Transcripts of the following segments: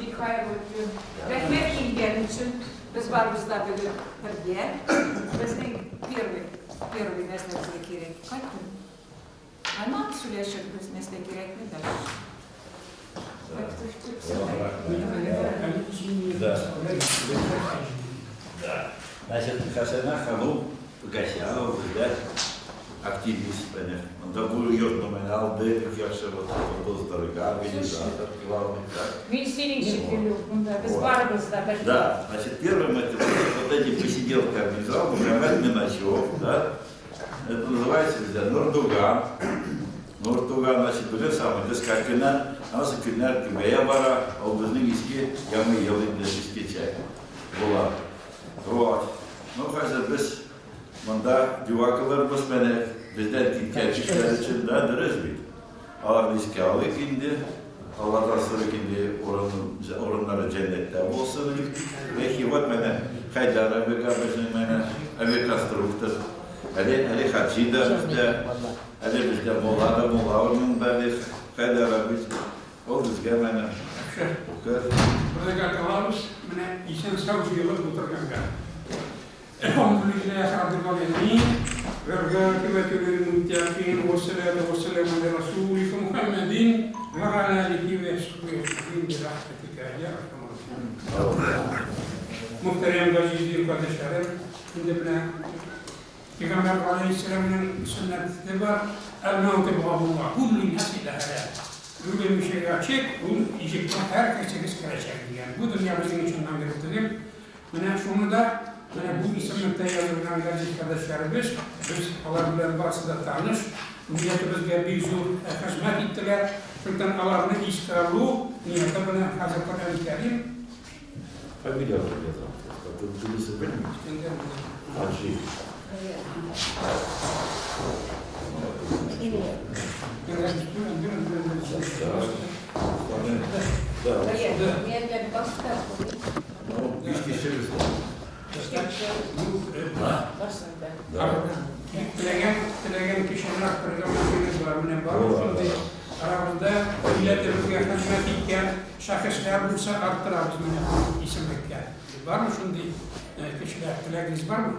Бик хәерле көн. Рәхмәт килгән өчен. Без барыбыз да бүген бергә. Безнең первый, первый нәрсә безгә кирәк. Кайттым. Аннан сөйләшербез, нәрсә кирәкне дә. Да. Да. Значит, Хәсәнә ханым Гасянова бездә активист, конечно. Монда бу йортны менә алды, бик яхшы вот булдырырга, организатор, главный, да. Мин синең шикелле үк монда, без барыбыз да бергә. Да, значит, первым это вот эти посиделки организовал Мухаммед Миначев, да. Это называется бездә Нурдуган. Нуртуган, значит, бүген самый без көннән, анысы көннәр күбәя бара, ул безнең иске яңа ел инде искечә була. Вот. Ну, хәзер без монда дога кылырбыз менә бездән киткән кешеләр өчен, да, дөрес бит. Аларны искә алыйк инде. Аллаһтан сорыйк инде, урын, урыннары җәннәттә булсын дип. Яки вот менә Хәйдәр абыйга безнең менә авиаконструктор. Әле, әле Хаҗи да бездә, әле бездә мулла да мулла урынында әле Хәйдәр абый. Ул безгә менә укыр. Худайга калабыз, менә исән-сау җыелып утырганга. Әлхәмдүлилләһи раббил галәмин, вәл-гакыйбәтү лил-муттәкыйн, вәссәлату вәссәламу галә расулика Мухәммәдин вә галә алихи вә сахбихи әҗмәгыйн бирахмәтикә йә әрхәмәр рахимин. Мөхтәрәм газиз дин кардәшләрем, инде менә Пәйгамбәр галәйһиссәламнең сөннәте бар, әл-мәүту бабулла, куллин наси лә һәлак. Үлем ишеге ачык, ул ишектән һәр кешегез керәчәк дигән. Бу дөнья безнең өчен мәңгелек түгел. Менә шуны да, менә бу исемлектә язылган газиз кардәшләребез, без алар белән барысы да таныш, милләтебезгә бик зур хезмәт иттеләр. Шунтан аларны искә алу нияте белән хәзер Коръән Кәрим. Фамилияләрен язам. Күбесе белми. Хаҗи. Да. Биш кеше бездә. Теләгән, теләгән кешене арттырырга мөмкинлек бар. Менә бар шундый арабызда милләтебезгә хезмәт иткән шәхесләр булса, арттырабыз менә бу исемлеккә. Бармы шундый кешеләр? Теләгегез бармы?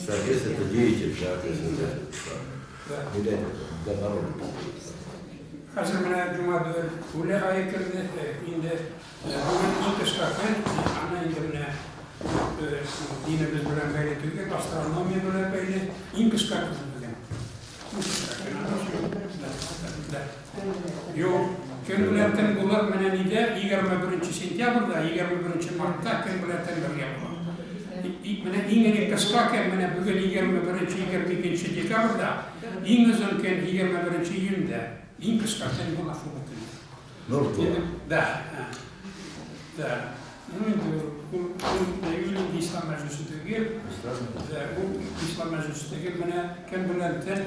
Соответственно, это деятель, да, то есть это милләт, для народа. Хәзер менә җомга үле ае керде, инде Бүген иң кыска көн, аны инде менә динебез белән бәйле түгел, астрономия белән бәйле. Иң кыска көн бүген. Иң кыска көн. Юк, көн белән төн булыр менә нидә, 21 сентябрьдә, 21 мартта көн белән төн бергә була. Менә иң элек кыска көн менә бүген 21-22 декабрьдә, иң озын көн 21 июньдә. Иң кыска көн була шул көн. Нур туа. Да. Да. Ну, инде ул ул инде ислам мәҗлесе түгел. Да, ул ислам мәҗлесе түгел. Менә кем белән тел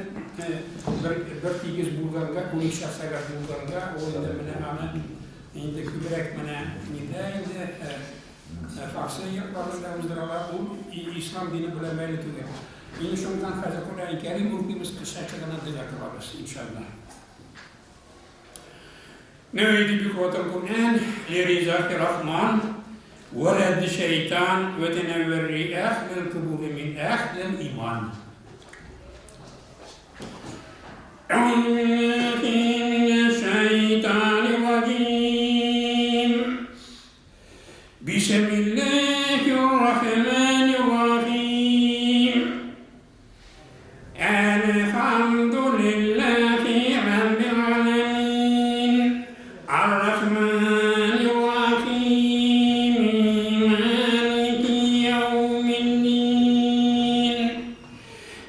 бер бер тигез булганга, уникешәр сәгать булганга, ул инде менә аны инде күбрәк менә нидә инде фарсы якларында уздыралар. Ул ислам дине белән бәйле түгел. Инде шуннан хәзер Коръән Кәрим укыйбыз, кыскача гына дога кылабыз, иншалла. Нәвәйтү бикъватил Коръән лиризахи рахман вә рәдди шәйтан вә тәнәввәрри әһлел кубури мин әһлел иман. Әгъузу билләһи минәш шәйтанир раҗим. Бисмиллаһир рахманир рахим. Әлхәмдүлилләһи раббил галәмин, Ар-рахманир-рахим, Малики яумиддин.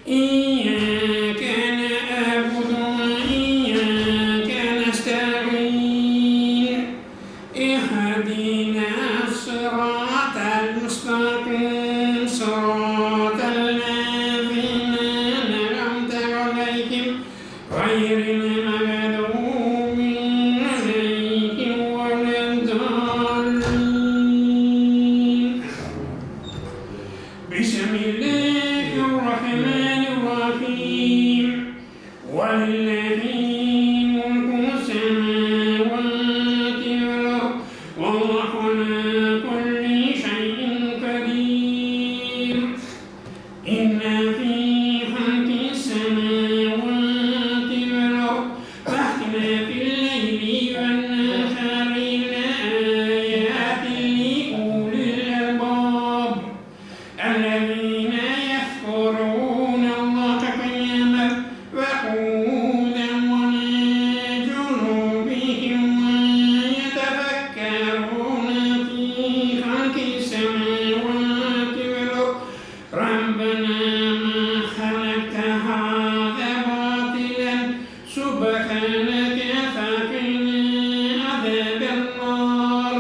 Ияка нәгъбуду ва ияка нәстәгыйн. Иһдинәс-сиратал-мөстәкыйм, сиратал-ләзинә әнъамтә галәйһим, гайрил-мәгъдуби галәйһим вәләд-даллин. Бисмиллаһир-рахманир-рахим. Вәлләзи мулку сәмәвати вәл-ард والله على كل شيء قدير. إن في خلق السماوات والأرض واختلاف الليل والنهار لآيات لأولي الألباب الذين يذكرون الله قياما وقعودا وعلى جنوبهم ويتفكرون في خلق السماوات والأرض ربنا ما خلقت هذا باطلا سبحانك فقنا عذاب النار.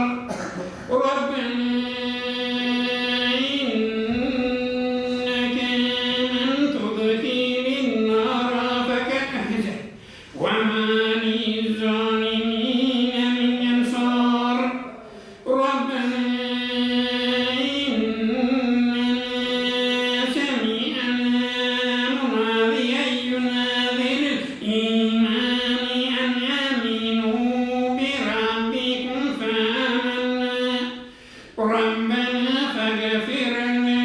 ربنا إنك من تدخل النار فقد أخزيته وما للظالمين من أنصار. ربنا إننا سمعنا مناديا ينادي للإيمان أن آمنوا بربكم فآمنا. ربنا فاغفر لنا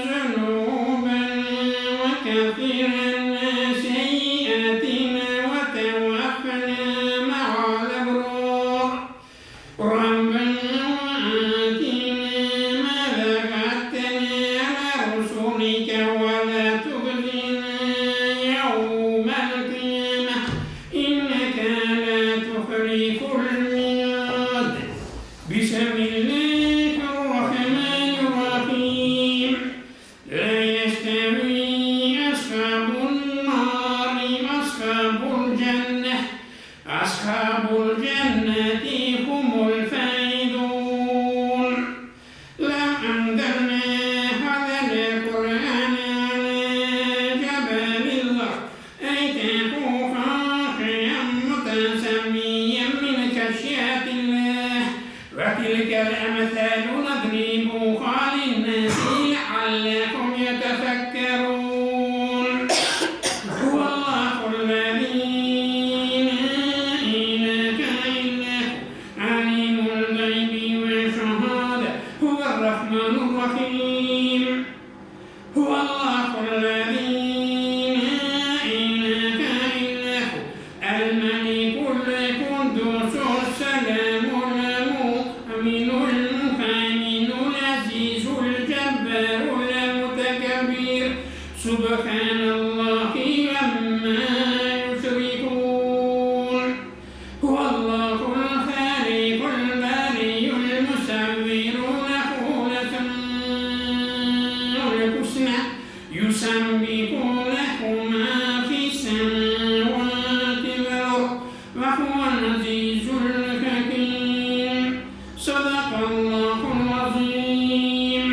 ذنوبنا وكفر عنا سيئاتنا وتوفنا مع الأبرار. ربنا وآتنا ما وعدتنا على رسلك ولا تخزنا يوم القيامة إنك لا تخلف الميعاد. بسم الله الرحمن الرحيم. لا يستوي أصحاب النار وأصحاب الجنة، أصحاب الجنة هم الفائزون. لو أنزلنا هذا القرآن على جبل لرأيته خاشعا متصدعا من خشية الله وتلك الأمثال نضربها للناس لعلهم يتفكرون. هو الله الذي لا إله إلا هو عالم الغيب والشهادة هو الرحمن الرحيم. هو الله الذي لا إله إلا هو الملك القدوس السلام المؤمن المهيمن العزيز الجبار المتكبر سبحان الله عما يشركون. هو الله الخالق البارئ المصور له الأسماء الحسنى يسبح له ما في السماوات والأرض وهو العزيز الحكيم. صدق الله العظيم.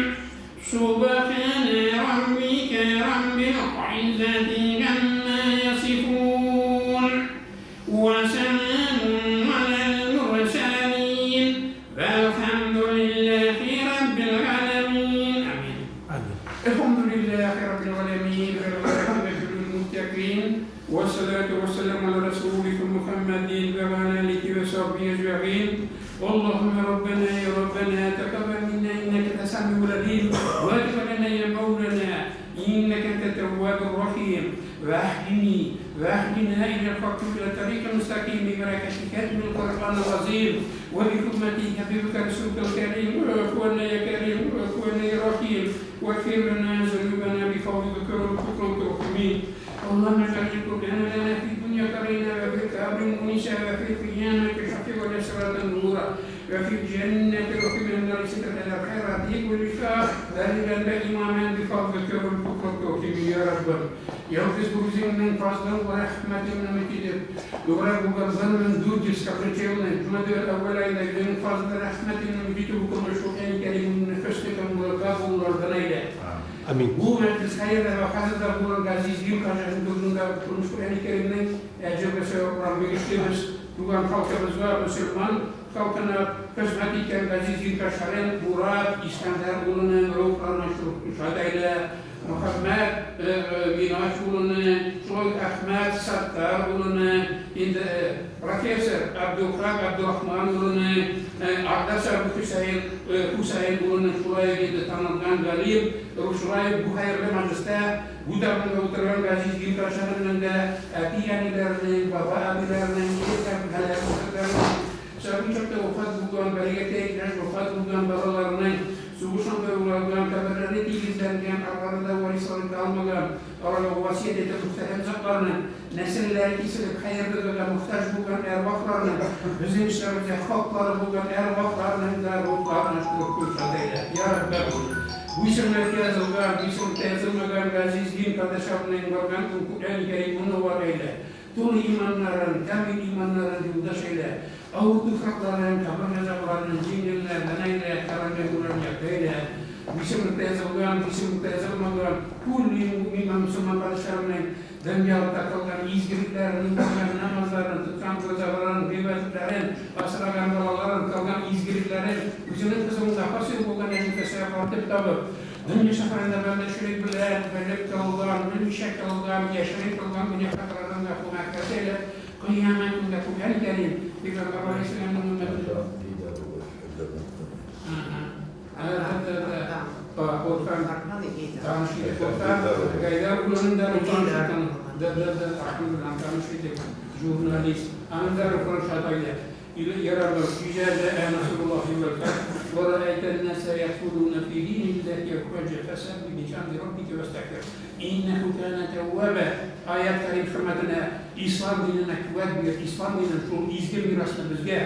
سبحان ربك رب العزة عما يصفون وسلام على المرسلين والحمد لله رب العالمين. آمين. آمين. الحمد لله رب العالمين والعاقبة للمتقين والصلاة والسلام على رسولك محمد وعلى آله وصحبه أجمعين. اللهم ربنا يا ربنا تقبل منا إنك أنت السميع العليم وتب علينا يا مولانا إنك أنت التواب الرحيم. واهدني واهدنا إلى الحق إلى الطريق المستقيم ببركة ختم القرآن العظيم وبحرمة حبيبك رسولك الكريم. واعف عنا يا كريم واعف عنا يا رحيم واغفر لنا ذنوبنا بفضلك وكرمك الرحيم. اللهم اجعل القرآن لنا في الدنيا قرينا وفي القبر مؤنسا وفي القيامة شفيعا وسراجا نورا وفي الجنة رحيما من ستة الخيرات والوفاء دليلا وإماما بفضلك وكرمك الرحيم يا رب. Yalnız bu bizimle fazla ve rahmetinle mekidip, Doğru bu gazanın durdis kapıcığını, Cuma'da evvel ayda günün fazla rahmetinle mekidip bu konuşurken kelimin nefesle kabullardan eyle. Amin. Bu meclis hayırda ve hazırda bulunan azizliğin karşısında durmuş Kur'an-ı Kerim'in ecir ve sevaplarını geçtiğimiz Dugan halkımızga, Müslüman halkına hizmet eden azizliğin kaşarın Murat İskender oğlunun ruhlarına şad eyle. Мөхәммәт Минач улыны, шулай ук Әхмәт Саттар улыны, инде профессор Абдулхак Абдурахман улыны, Агдас Абухусәен Хусәен улыны, шулай ук инде танылган галим, шулай ук бу хәерле мәҗлестә бу табында утырган газиз дин дә әти-әниләренең, баба-әбиләренең, ир-һәм сабый чакта вафат булган, бәләкәй яшь вафат булган балаларының, сугыш анда каберләре тигезләнгән, араларында варислар итә алмаган, аларга васыять итеп мөхтәрәм затларның, нәселләре киселеп, хәер-догага мохтаҗ булган әрвахларның, безнең эшләребездә хаклары булган әрвахларның да рухларын шул күл әйлә. Я Раббым, бу исемлектә язылган, бу исемлектә язылмаган газиз дин кардәшләренең барган Коръән Кәрим мөнәввәр әйлә. Тулы иманнарын, камил иманнарын юлдаш әйлә. Авыр туфракларын, кабер газапларын җиңелләрдән әйлә, караңгы якты әйлә. Бу исемлектә язылган, бу исемлектә язылмаган күлли мөэмин һәм мөселман кардәшләренең дөньялыкта кылган изгелекләрен, укыган намазларын, тоткан уразаларын, гыйбадәтләрен, асраган балаларын, кылган изгелекләрен, үзенең хозурында хасил булган нәтиҗәсенә кайтып табып, дөнья сәфәрендә бәндә ширек белән белеп кылган, белмичә кылган, яшерен кылган гөнаһлардан гафу мәгъфирәт әйләп, кыямәт көндә Коръән Кәрим, Пәйгамбәр галәйһиссәламнең өммәте. Журналист, аның да рухын шат әйлә. يا رب إذا جاء نصر الله والفتح ورأيت الناس يدخلون في دين الله أفواجا فسبح بحمد ربك واستغفر إنه كان توابا. Аят Кәрим хөрмәтенә ислам диненә куәт бир, ислам динен шул изге мирасны безгә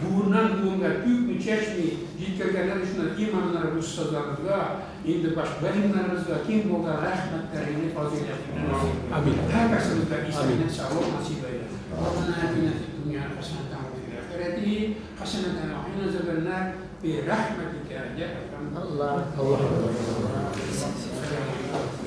буыннан буынга түкми чәчми җиткергәннәр өчен имамнарыбыз, остазларыбызга, инде баш галимнәребезгә киң булган рәхмәтләреңне, фазыйләтеңне насыйп. Амин. Һәркайсыбызга исәнлек, саулык насыйп әйлә. ربنا آتنا في الدنيا حسنة وفي الآخرة حسنة وقنا عذاب النار برحمتك يا أرحم. الله الله. السلام عليكم.